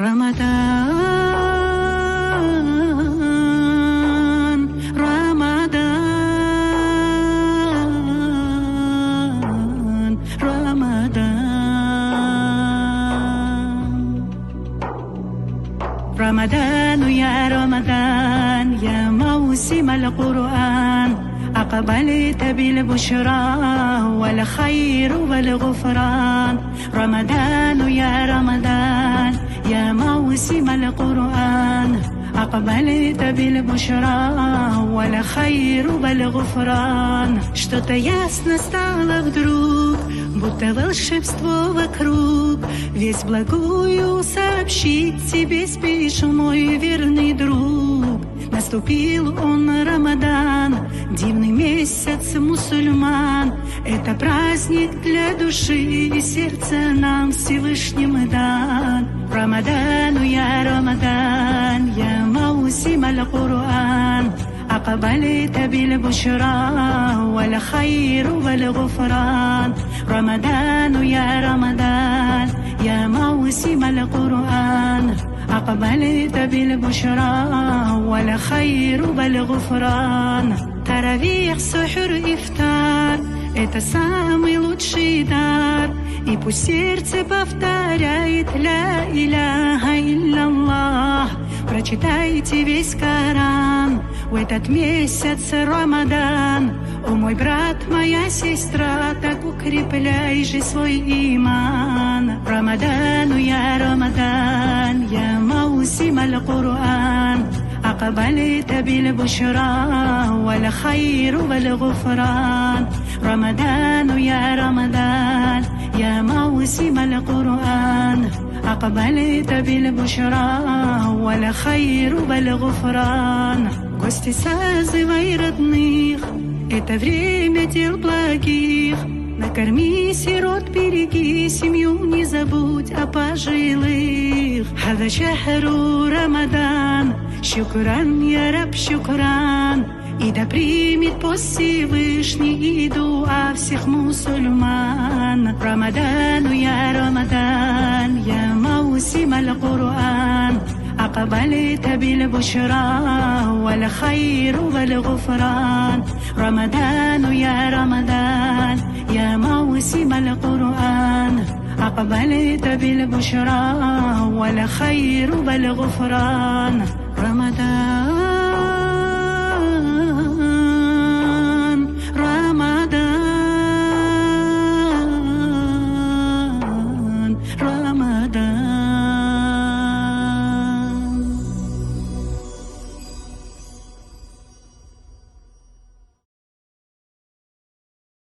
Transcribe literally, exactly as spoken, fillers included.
Рамадан, Рамадан, Рамадан. Рамадану я Рамадан, я маусимал Къуръан, акъбалта бил бушра вал хайру вал гъуфран. Рамадану я Рамадан, я маусимал Къуръан, акъбалта бил бушра вал хайру вал гъуфран. Что-то ясно стало вдруг, будто волшебство вокруг. Весть благую сообщить тебе спешу, мой верный друг. Наступил он, Рамадан, дивный месяц мусульман. Это праздник для души и сердца нам Всевышним дан. Рамадану я Рамадан, я маусимал Къуръан, акъбалта бил бушра вал хайру вал гъуфран. Рамадану я Рамадан, я маусимал Къуръан, акъбалта бил бушра вал хайру вал гъуфран. Таравих, сухӀур, ифтар — это самый лучший дар. И пусть сердце повторяет: «Ля иляха илляллах». Прочитайте весь Коран в этот месяц Рамадан. О, мой брат, моя сестра, так укрепляй же свой иман. Рамадану я Рамадан, я маусимал Къуръан, акъбалта бил бушра вал хайру вал гъуфран. Рамадану я Рамадан, я маусимал Къуръан, акъбалта бил бушра вал хайру вал гъуфран. Гости созывай родных, это время дел благих. Накорми сирот, береги семью, не забудь о пожилых. هذا شهر رمضان, شكرا يا رب, شكرا. И да примет пост Всевышний и дуа всех мусульман. Рамадану я Рамадан, я маусимал Къуръан, акъбалта бил бушра вал хайру вал гъуфран. Рамадану я Рамадан, я маусимал Къуръан, акъбалта бил бушра вал хайру вал гъуфран. Рамадан.